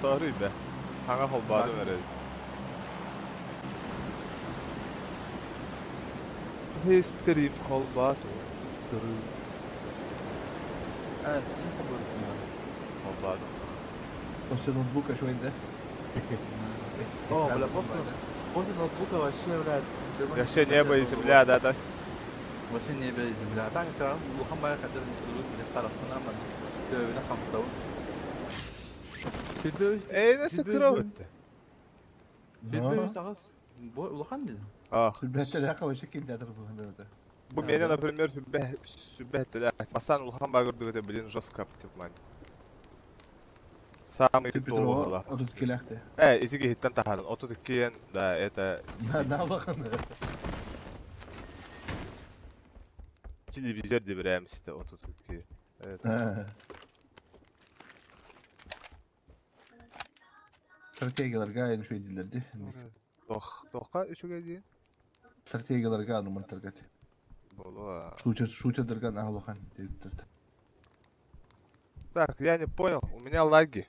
Тохтоору бе. Хаҥа холбоодум эрэ. Стрим холбооту. Стрим. Э, стрим холбоотум. Холбоотум. После ноутбука что это? О, бля, после ноутбука вообще, блядь. Вообще небо и земля, да, да. Вообще небо и земля. Так, экран улахан баҕайы хадыр харахтанаман төбүнэ хамтабын. Эй, несе кыра өттө. Сүүрбэ үс аҕыс. Бу улахан дии. Ах. Сүрбэттэлээххэ вообще кинотеатр буолан. Бу меня, например, сүрбэ Масан улахан багырдык это, блин, жестко оптимально. Самый топовый. 32-лээхте. Э, ити киһиттэн таһарын. 32, да, это На улахан. Телевизор деп береміз 32. Это. Стратегияларга энэ шөйдилерди. Тох, тоққа үчүгэй дии. Стратегияларга аны мантаргат. Боло. Шутер, шутердерга улахан диттер. Так, я не понял, у меня лаги.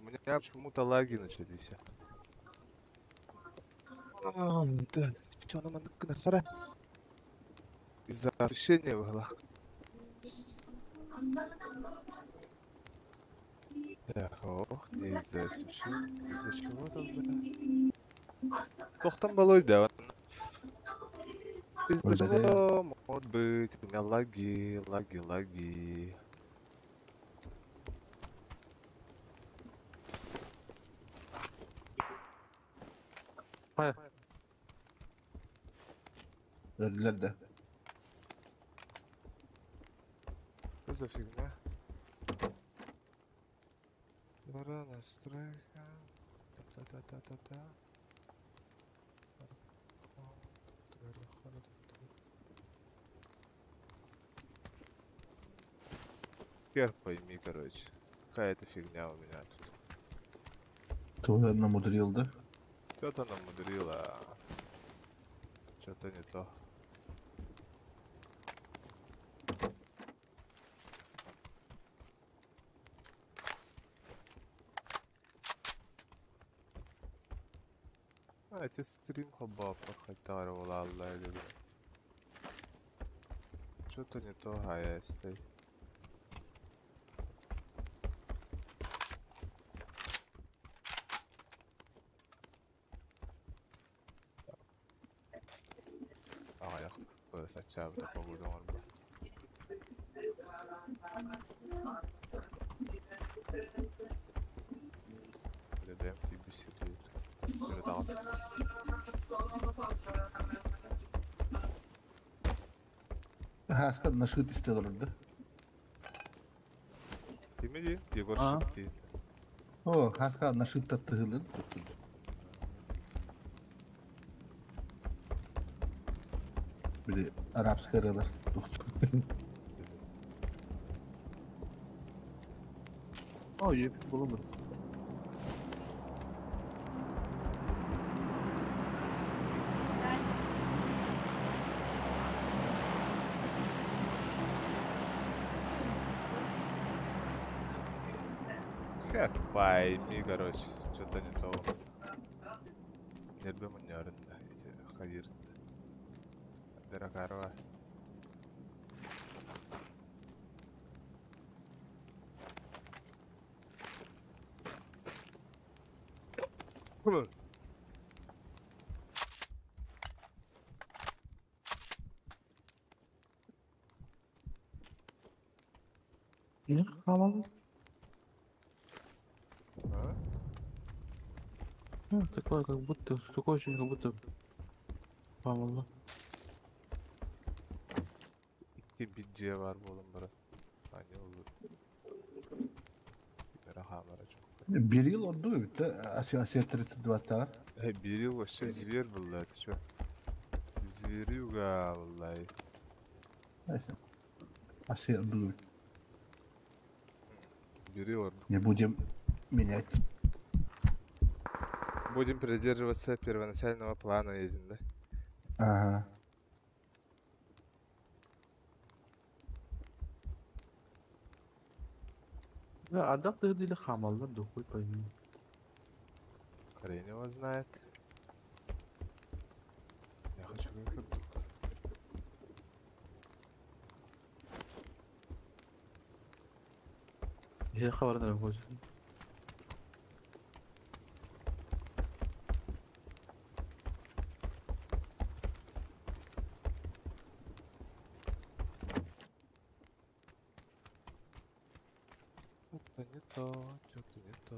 У меня почему-то лаги начались. Так, что нам надо? Из-за освещения в углах. Так, ох, не из-за освещения. Из-за чего тогда? Тохтан балой, да. Из-за чего может быть? У меня лаги, лаги, лаги. Öldüler de. Что за фигня? Пора настройка. Та-та-та-та-та. Хер пойми, короче. Какая-то фигня у меня тут. Кто намудрил, да? Что-то намудрила. Что-то не то. А, эти стрим хаба прохайтар Что-то не то, а. А, я сначала погоду он Ледем беседует. Передался. Хаска нашыт истелер, да? Кими Егор А. Шипки. О, хаска нашыт таттыгылын. Били арабская рылар. О, еп, булумur. Хер пойми, короче, что-то не то. Нербе мунярында, эти хайырында. Дыракарова. Не, халал. А? Ну, такое, как будто, такое ощущение, как будто Павло. Икки бар болон бара. Ани olur. Хамара çok. Bir yıl oldu bitti. Асия Асия 32 та. Э, bir yıl вообще зверь был, да, ты чё? Зверюга, валлай. Асия oldu. Bir yıl. Не будем менять. Будем придерживаться первоначального плана, един, да? Ага. Ардах тыһы хамаллар да хуй пойми. Хрень его знает. Я хочу как Я хабардан хочет. Что-то не то, что-то не то.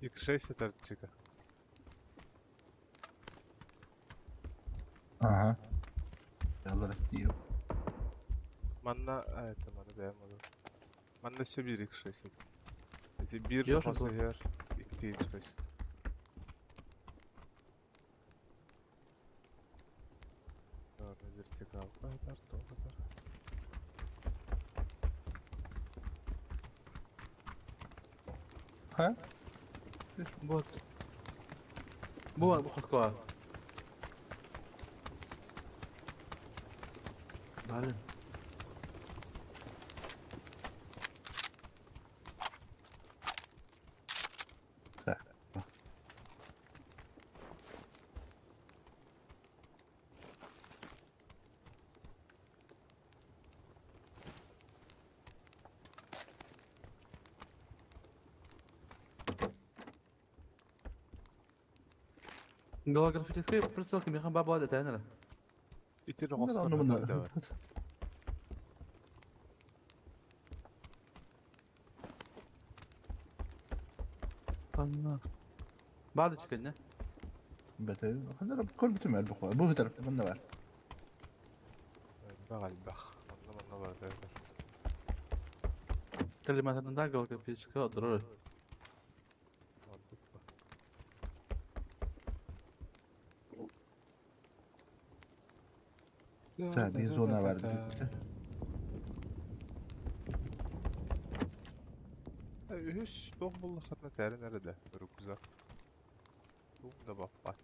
X6 это чика. Ага. Яллар диyor. Манна, а это манна да, манна. Манна все бир X6. Эти бир Ёшин хосугер X6. Ладно, вертикал. Кайдар, тоғыдар. Ха? Вот. Бу хотка. Блин. Так. Голографическая прицелка механ баба да тайнера. Ити Onu роғостан bunu. Канна. Бады чыкын, не? Бete. Хандар кол битим el bu. Bu taraf bunda var. Бағал бах. Манна манна бар да. Калимантанда голографическая дрор. Sen bir zona var bir. Үһүс тоқ буллахатна тәрен әрәдә. Рюкзак. Туң да баппат.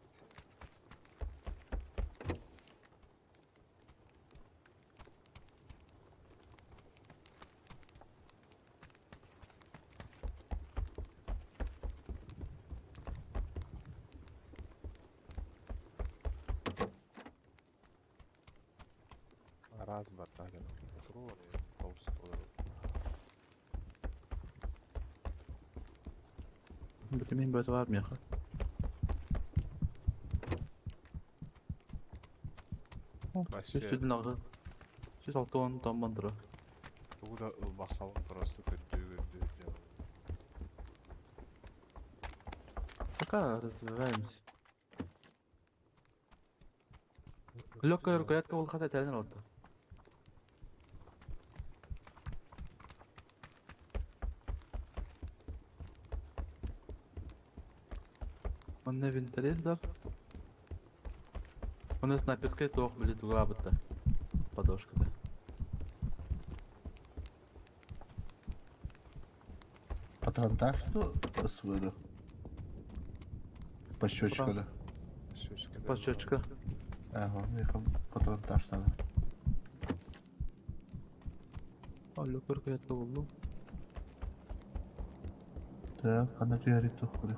Раз бар тагын. Патроны, толстолар. Битимин бөтө бар меха. Вообще, Үстүдүн агы. Сүз алтын таммандыра. тугу да ылбахалын просто көндүү. Пока развиваемся. Лёгкая рукоятка ол хата тайнер алты. Манна винторез бар. Оны снайперская тоқ біле туға бітті. Подошкада. Патронтаж что свыду. Пощечка да. Щечка. Подщечка. Ага, мехам патронтаж надо. А, лёгкая рукоятка болды. Так, ана түһәрит тухкуры.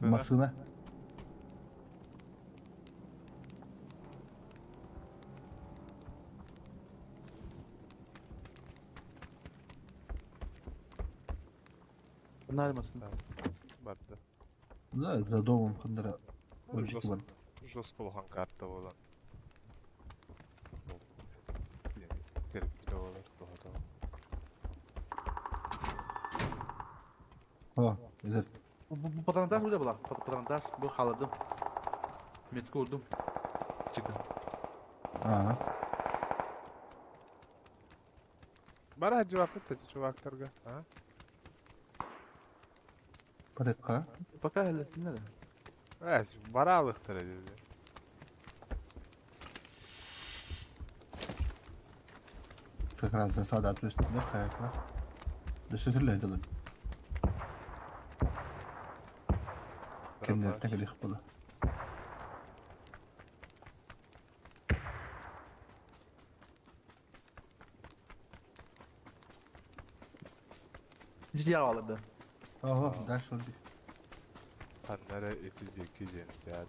Масына. Масына. Нармасын. Барды. Да, за домом хандара. Ольчики бар. Жестко болған карта болан. Терпи болар, тоғыта. О, этот. Bu патронтаж burada була. Патронтаж bu халадым. Метка урдум. Чыгын. Ага. Бара жеваппыт чувактарга. А? Порядка. Пока элесиннер. Эс, баралыктар dedi. Как раз засада отвести, да, хаятла. Да что стреляет, да? Кемнер их было. Ciddi aldı. Ого, дальше он. Ханнара эти дикие день,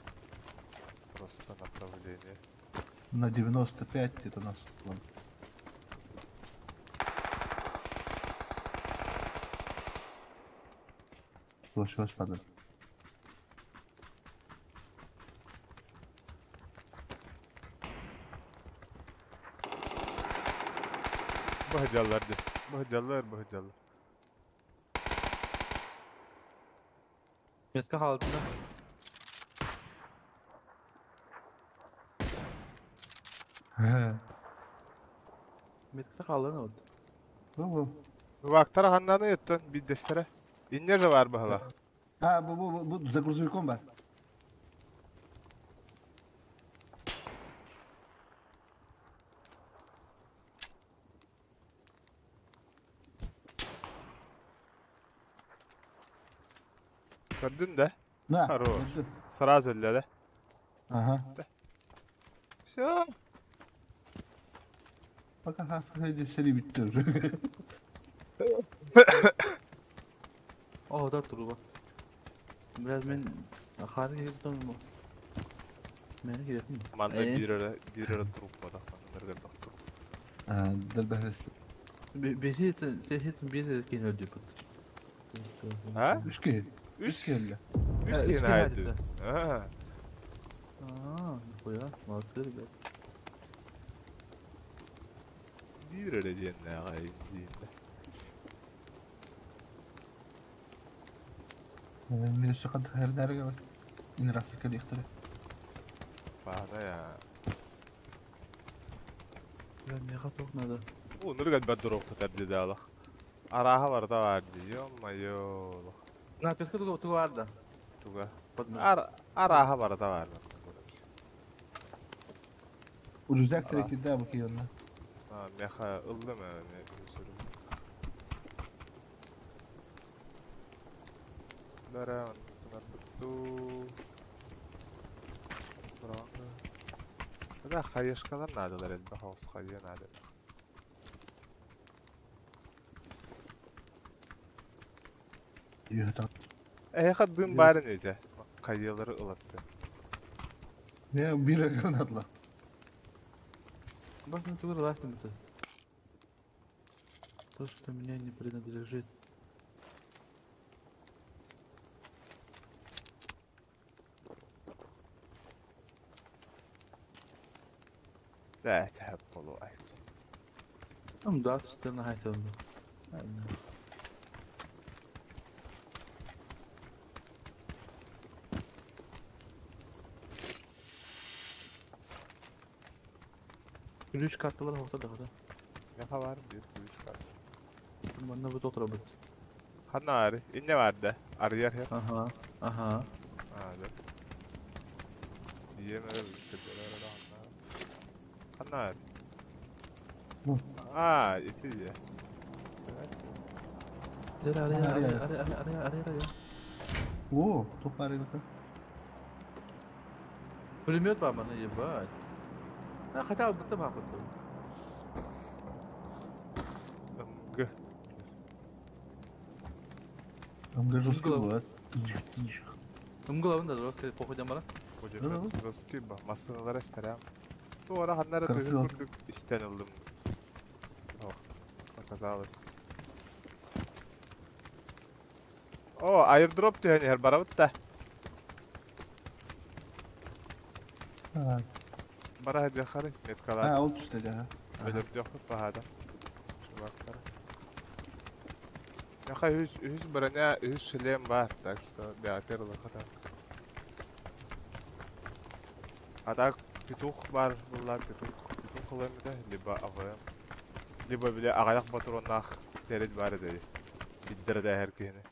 Просто направление. На 95 где-то нас. Вон. Слушай, падает. Бахадяллар ди. Бахадяллар, бахадяллар. Метка халадым. Метка халадым вот. Бу, Вактара ханнаны еттен биддестере. Инне же бар бахала. А, бу, бу, бу, за грузовиком бар. Көрдүн да? На. Хорош. көрдүм. Сразу эле да. Ага. Все. Пока хаска сери bitti уже. О, да труба. Biraz men хары girdim mu? Meni girdim. Манна бир эле бир эле труп бада. Манна бир труп. А, дәл Бехит, бехит бир кин öldü put. А? Үш киһи. Үс Үш киһи. Үс Үс киһи киһи хайды. хайды. А. А, нихуя, молодцы, ребят. Бир эле диэн агай диэн. Мен өссө ханта хэрдәргә бар. Инрасы кэлиэхтэрэ. Баана я. Бля, меха ток надо. У нургат баддурок татар дедалах. Араха барда бар ди. Ё-моё. На, песка туга туга барда. Туга. Под Ар араха барда бар. Рюкзак третий, да, бу кийонна. А, меха ыллым не сүрүм. Дара буту. Бранга. Да хаешкалар надалар элбэ хаус хайа надо. Юхта. Э хаддын барын эте. Хайялары ылатты. Не, бир гранатла. Бак, ну туга ластым это. То, что мне не принадлежит. Да, тәһәп болу айт. Там 24 на хайтылды. Ключ карталар ортада да. Меха бар бир ключ бар. Манна бу доктор бит. Ханна ары, инне бар да. Арыяр хер. Ага, ага. А, да. Иемere бит. Ханна ары. Бу. А, ити де. Аре аре Аре, аре аре аре аре аре аре. О, тупарыдыка. Пулемет бар мана ебать. А хотя бы бутым хакыты. Г. Там жесткий Глав- было. Мглавын да жестко походям бара. Пулемет жесткий ба. Масыналар эстерем. Туара ханнара Красиво. тыгын курдук истен ылдым. О, оказалось. О, airdrop түһэн иһэр барабыт да. А, Бара жахары меткалар. а, ол түстэ, ага. Өлөрдөхпүт баһада. Чувактар. Миэхэ үһүс, үһүс броня, үһүс шлем баар, так что бэҕэтэр ылыахха. А так петух баар буолла, петух, петух ылыам этэ, либо АВМ. Либо били аҕыйах ботуруоннаах тэрил баар этэ биддер эдээһэр киһини.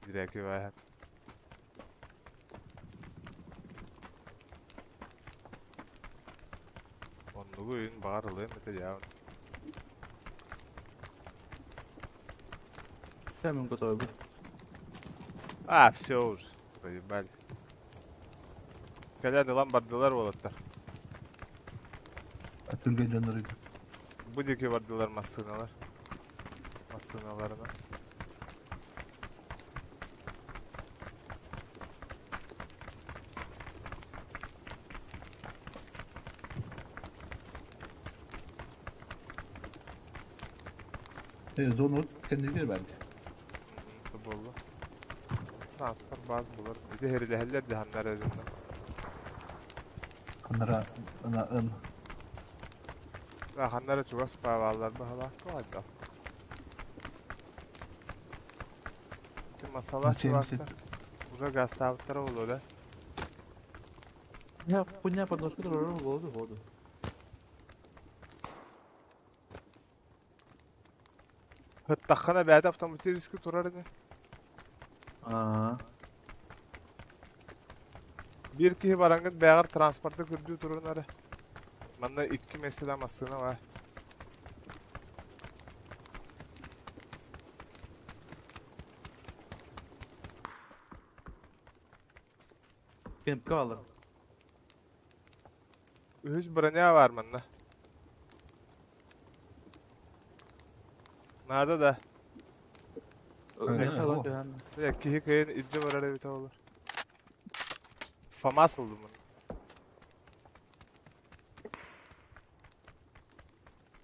Дирэки бааһан. Оннугу үйүн баҕар ылыам этэ дьаабын. Мен готовый. А, все уже, проебали. Кэлэн ылан бардылар уолаттар. Түргэн дьоннор idi. Бу диэки бардылар массыыналар. Массыыналарынан. Зону кэннигэр барды. Буолла. Транспорт баас булар. Ити хэрилэһэллэр дьаһаннар эрэ. Ханнара ына ын. Ханнара чугас бааллар баһалаах туайда. Ити масалар чувактар. Уже газтаабыттара буолуо да? Я хуйня под ножку турар воду воду. Хыттаххана бэйэтэ автоматически турар ини. Аа. Биир киһи бараҥҥыт бэйэҕэр транспорты көрдүү турун эрэ. Манна икки миэстэлээх массыына баар. Кемпке алыр. Үһүс броня баар манна. Наада да. Э, Киһи кыайан илдьэ барар эбитэ буоллар. ФАМАС ыллым маны.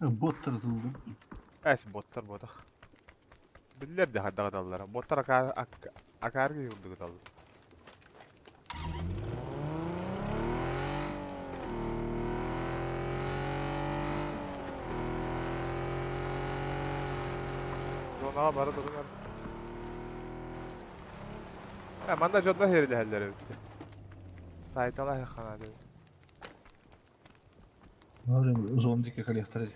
Боттар ылдым. Эс боттар ботах. Биллэр да хайдах ыталлара. Боттар акаар акаарга курдук ыталлар. Зонаҕа бара турунар. Э, манна дьонно хэрилэһэллэр эбит. Сайтала хана диэн. Зон диэки кэлиэхтэрэ.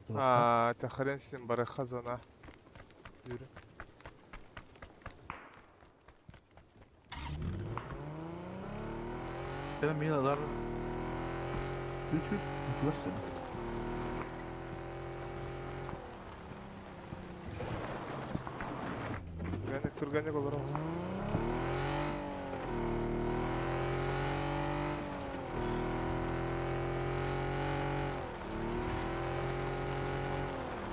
Аа, хрен с ним, барыха зона. Yürü. Кэлэн мин алар. Үч үч сена. Түргэнник түргэнник олоробуз.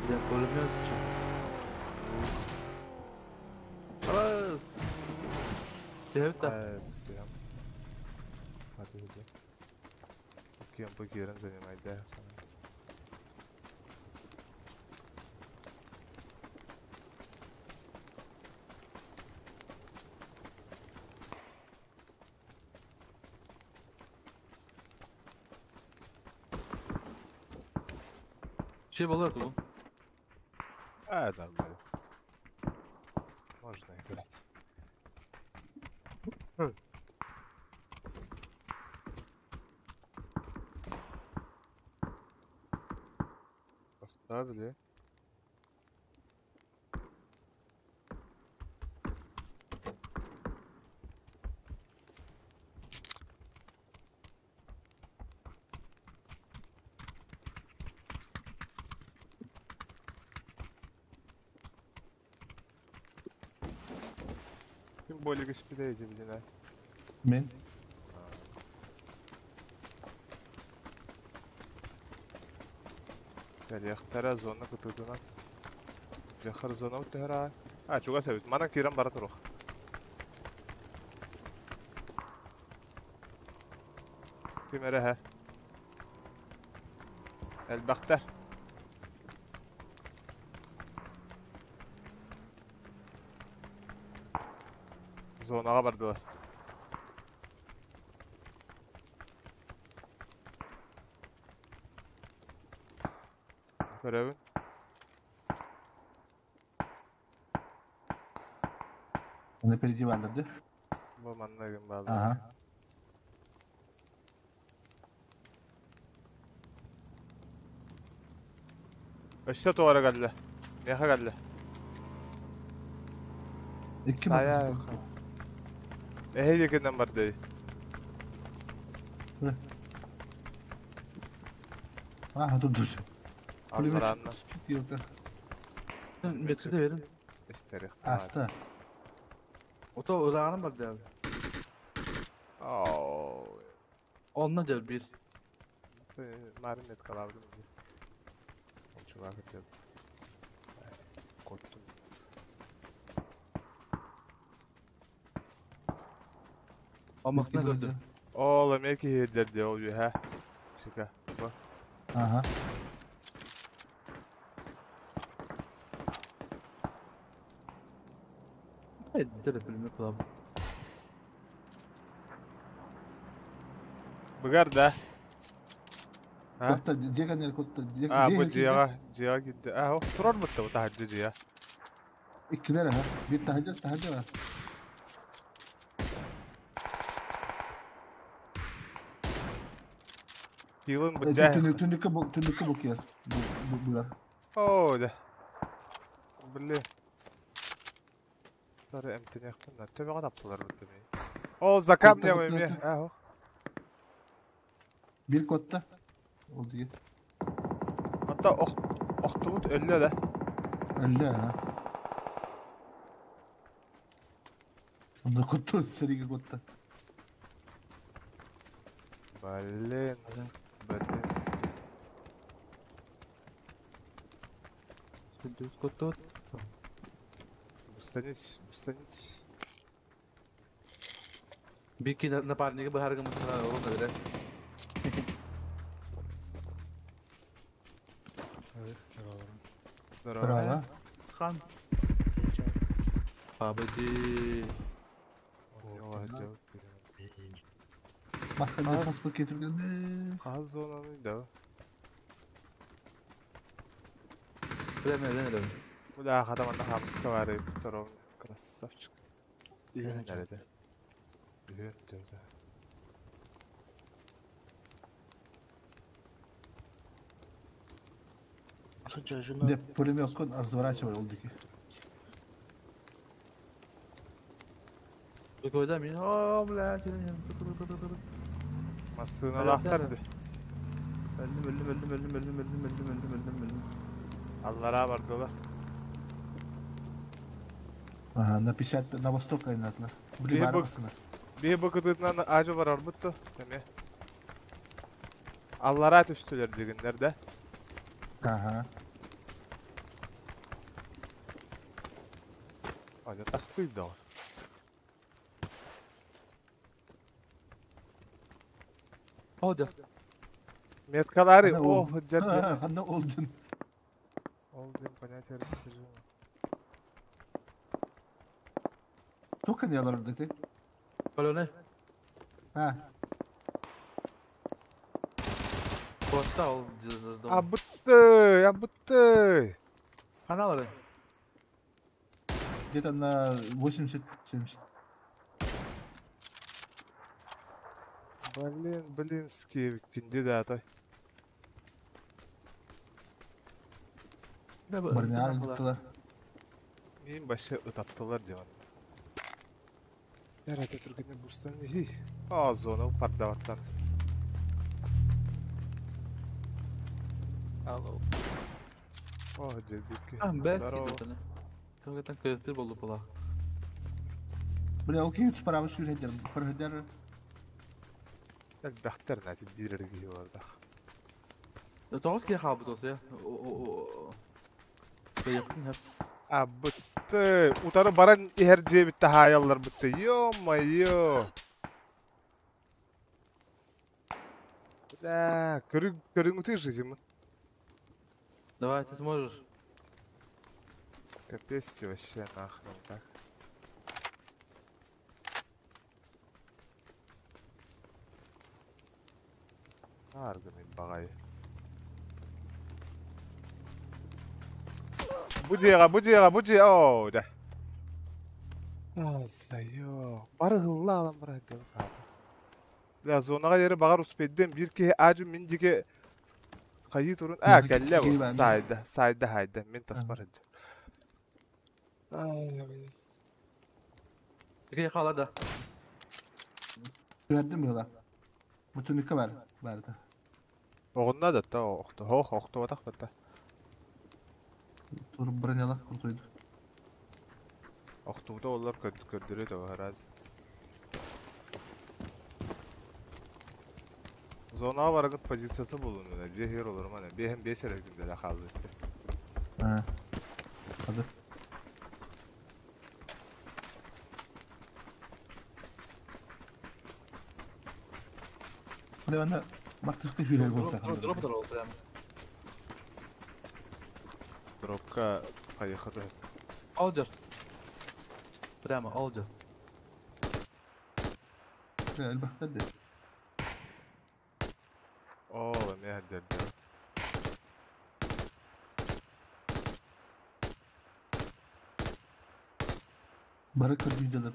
Я пулемет. Алас. Девта. Э, Hadi hadi. Кем киирэн занимайда. Şey болар ту. А, нормально. Можно играть. Поставили. Ким более спидейте, блин, а? Мен. Кэлиэхтэрэ зона кытыытынан. Дьахар зона түһэр А, чугас эбит. Манан киирэн бара туруох. Ким эрэ иһэр. Элбэхтэр. Зонаҕа бардылар. Көрөбүн. Оны впереди бааллар дии. Бу манна игин бааллар. Ага. Өссө туора кэллэ. Миэхэ кэллэ. Икки Сайа баста. Эһи диэкинэн барды. А, тут дур. Аллараанна Метките берин. истерих. Аста. Ото ырааҕынан барды abi. Оо. Онно дьэр биир. Марын нет калабдым. Чувак это. Коттум. Амасына көрдүм. Ол эмиэ киһирдэр дии ол үөһэ. Сика. Бу. Ага. Дьэр пулемет кылабы. Быгар да. А? Котта дьиэ котта. А, бу дьиэҕэ, дьиэҕэ киирдэ. А, турар бутта бу таһырдьа дьиэ. Иккилэр аха. Биир таһырдьа таһырдьа бар. Киилин быдьа. Түннүккэ бу түннүккэ бу киэр. Бу бу. Оо, да. Блин. Сары эмтиниэхпин да. Төбөҕө таптылар бутта мин. Ол за камнем эмиэ. А, Биир котта. Ол дии. Онто охтубут өллө да. Өллө аха. Онно котта сэриигэ котта. Блин, блин. Дүс коттот. Бустанить, бустанить. Бики напарниги быһаарга мутуна олун öyle. Здорово. Браво. Хан. Бабыди. Маска Аз. саспы кетиргенде. Хаз зонаны да. Билеме öyle. Бля, хатаманда хамыска бар втором. Красавчик. Nerede? Biliyorum diyordu. Де пулемет кон разворачивай ол дики. Көйдө мин. О, бля, Массыына лахтарды. Öldüm öldüm öldüm öldüm öldüm öldüm öldüm öldüm öldüm öldüm. Аллара бардылар. Ага, на 50 на восток айнатлар. Били Бии бар бу- басына. Бии бакытытынан ажы бар арбытту. Теме. Аллара түстүлер дегеннер да. Ага. Ага, тахтый да. О, да. Меткалары, Ана о, ол. жерде. Ханна олдун. Ол ден понятие растяжимо. Тока не алар дети. Колоне. Ha. Котта ол. А бытты, а бытты. Ханалары. Где-то на 80-70. Блин, блинский кинди да той. Броня гыттылар. Мин башы ытаттылар диван. Ярата түргене бурстан нехи. А, зона пардаваттан. Алло. О, дедики. А, бәс Здорово. кидетene. Төгөтөн көстүр болду була. Бля, ол кейт справа сюрхедер. Прохедер. Так бахтар нәти бирерги бардах. Тоғыз ке хабы тосы я. О. Бәйектин хәп. А бытты. Утары баран ихер жебитте хаяллар бытты. Ё-моё. Да, көрүң көрүң ты жизнь. Давай, ты сможешь. Капец ты вообще нахрен так. Арганы багай. Бу дьиэҕэ, бу дьиэҕэ, бу дьиэ, оо, да. Азайо. Бары һылла алан бара хаддьабыт хаата. Бля, зонаҕа диэри баҕар успейдым. Биир киһи аадьу мин диэки хайыы турун. А, Миэхэ кэллэ киһи бу. баар. Саайда, саайда, хайда. Мин таспар сылдьар. Киһи хаала да. Түһэрдим быһыылаах. Бу түннүккэ баар, баар этэ. Оҕунна да та охто. Хоох, охтубатах бата. Тур бронялах крутойду. Охтубута оллар көрдөрүө да раз. Зонаҕа барагыт позициясы булунна. Дьиэ иһигэр олорумана. Биэһин биэс эрэ күндэлэ хаалбыт. Аа. Hadi. Hadi ben de мартышка сүүрэр Дроп буолта. дроп дроп прямо. Дропка поехали. Олдер. Прямо, олдер. Элбэхтэр дии. О, эмиэ сылдьар. Бары көрдүү дьалар.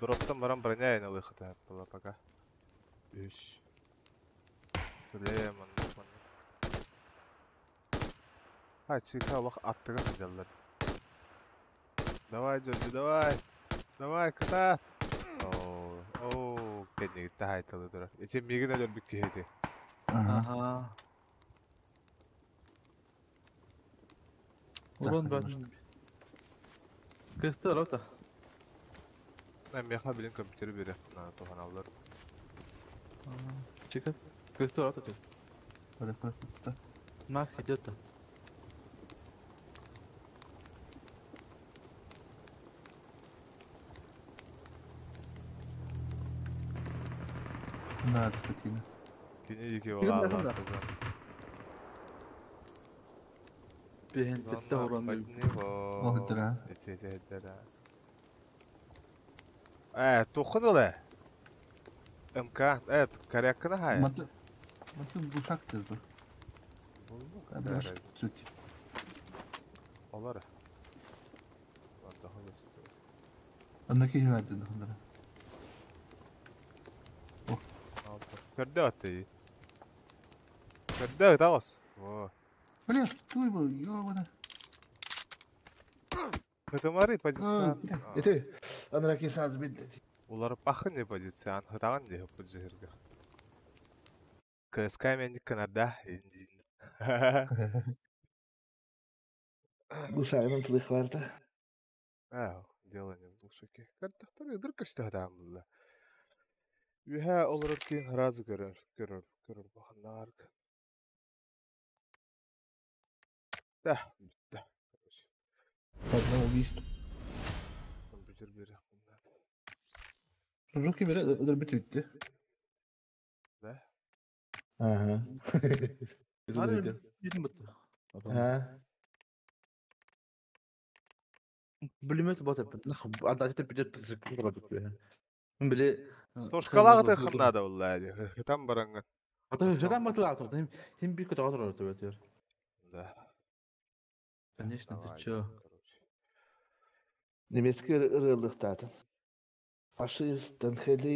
Дроптан баран броня ылыахыта была пока. Үс. Бля, маннык маннык. А, чика олох аттыга сылдьаллар. Давай, Джорджи, давай. Давай, кытаат. Оо, оо, кэннигиттэ хайталы турар. Ити миигин өлөрбүт киһи ити. Ага. Ага. Урон Так, баар. Кысты рота. Миэхэ билин компьютер бере туһаналлар. Чика. Кысты рота ты. Бары көрдүү. Макс идет то. На, скотина. Кини диэки Ким да, олаалаах ким да? кызан. Биһин тетте Зона урон под бил. него. Ол ыттара. Ити ити ыттара. Э, туххун ылы. МК, э, коряккына хая. Маты Маты бушак тезду. Бәрі. Сүт. Олар. Daha göster. Анна киһи баар дохоннора. Көрдө атты. Көрдө тагыс. Во. Бля, туй бу, ёбана. Хытымары позиция. Эти анра ки саз бит. Улар пахны позиция, хытаган дии хыппыт жиһирге. КСК мен кынарда. Бушагынан тылых бар да. Аа, дело не в глушаке. Көрдөхтөр ыдыр көстө хатаан булла. Үһэ олорор киин сразу көрөр, көрөр, көрөр баханнаар. Да, бүттэ. Короче, Одно убийство. компьютер бере. Сузуки бере ыдыр бит битти. Да? Ага. Ары бүтүн бутты. Ha. Бүлүмөт бот. Нах анда бюджет тызык. Мен биле. Сошкалагы ханнада булла. Хытан баранган. Ата жадан батыл атыр. Хим бир көтө атыр өтөр. Да. Конечно, ты Давай, чё? короче. Немецкий ырылыктатын. Фашист, Танхели,